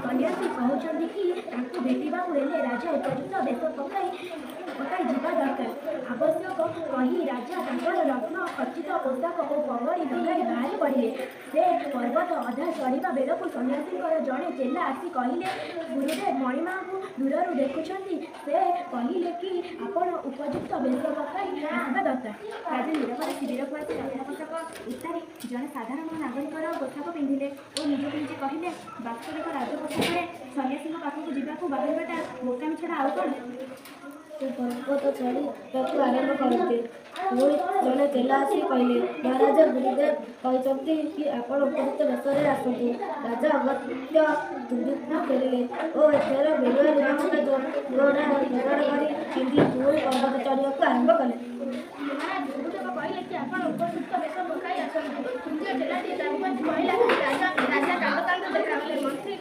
ସନ୍ନ୍ୟାସୀ କହୁଛନ୍ତି କି ତାଙ୍କୁ ଭେଟିବାକୁ ହେଲେ ରାଜା ଉପଯୁକ୍ତ ବେଶ ପକାଇ ପକାଇ ଯିବା ଦରକାର। ଆବଶ୍ୟକ କହି ରାଜା ତାଙ୍କର ରତ୍ନ ଖଚିତ ପୋଷାକ ଓ ପଗଡ଼ି ଲଗାଇ ବାହାରି ପଡ଼ିଲେ। ସେ ପର୍ବତ ଅଧା ଚଢ଼ିବା ବେଳକୁ ସନ୍ନ୍ୟାସୀଙ୍କର ଜଣେ ଚେଲା ଆସି କହିଲେ, ଗୁରୁଦେବ ମଣିମାଙ୍କୁ ଦୂରରୁ ଦେଖୁଛନ୍ତି। ସେ କହିଲେ କି ଆପଣ ଉପଯୁକ୍ତ ବେଶ ପକାଇ ଆସିବା ଦରକାର। ରାଜା ନୀରବରେ ଶିବିରକୁ ଆସି ରତ୍ନ ପୋଷାକ ଉତାରି ଜଣେ ସାଧାରଣ ନାଗରିକର ପୋଷାକ ପିନ୍ଧିଲେ ଓ ନିଜକୁ ନିଜେ କହିଲେ, ବାସ୍ତବିକ ରାଜପୋଷାକରେ ସନ୍ନ୍ୟାସୀଙ୍କ ପାଖକୁ ଯିବାକୁ ବାହାରିବାଟା ବୋକାମି ଛଡ଼ା ଆଉ କ'ଣ? ସେ ପର୍ବତ ଚଢ଼ିବାକୁ ଆରମ୍ଭ କରନ୍ତେ, ପୁଣି ଜଣେ ଚେଲା ଆସି କହିଲେ, ମହାରାଜ, ଗୁରୁଦେବ କହିଛନ୍ତି କି ଆପଣ ଉପଯୁକ୍ତ ବେଶରେ ଆସନ୍ତୁ। ରାଜା ଅଗତ୍ୟା ଦିଲ୍ଲୀକୁ ଫେରିଲେ ଓ ଏଥର ଗେରୁଆ ଲୁଗାପଟା ଯୋଗାଡ଼ କରି ପିନ୍ଧି ପୁଣି ପର୍ବତ ଚଢ଼ିବାକୁ ଆରମ୍ଭ କଲେ। ମହାରାଜ, ଗୁରୁଦେବ କହିଲେ କି ଆପଣ ଉପଯୁକ୍ତ ବେଶ ପକାଇ ଆସନ୍ତୁ। ତୃତୀୟ ଚେଲାଟି ତାଙ୍କୁ ଆସି କହିଲା, ରାଜା କାନ୍ଦ କାନ୍ଦ ଦେଖାଗଲେ। ମନ୍ତ୍ରୀ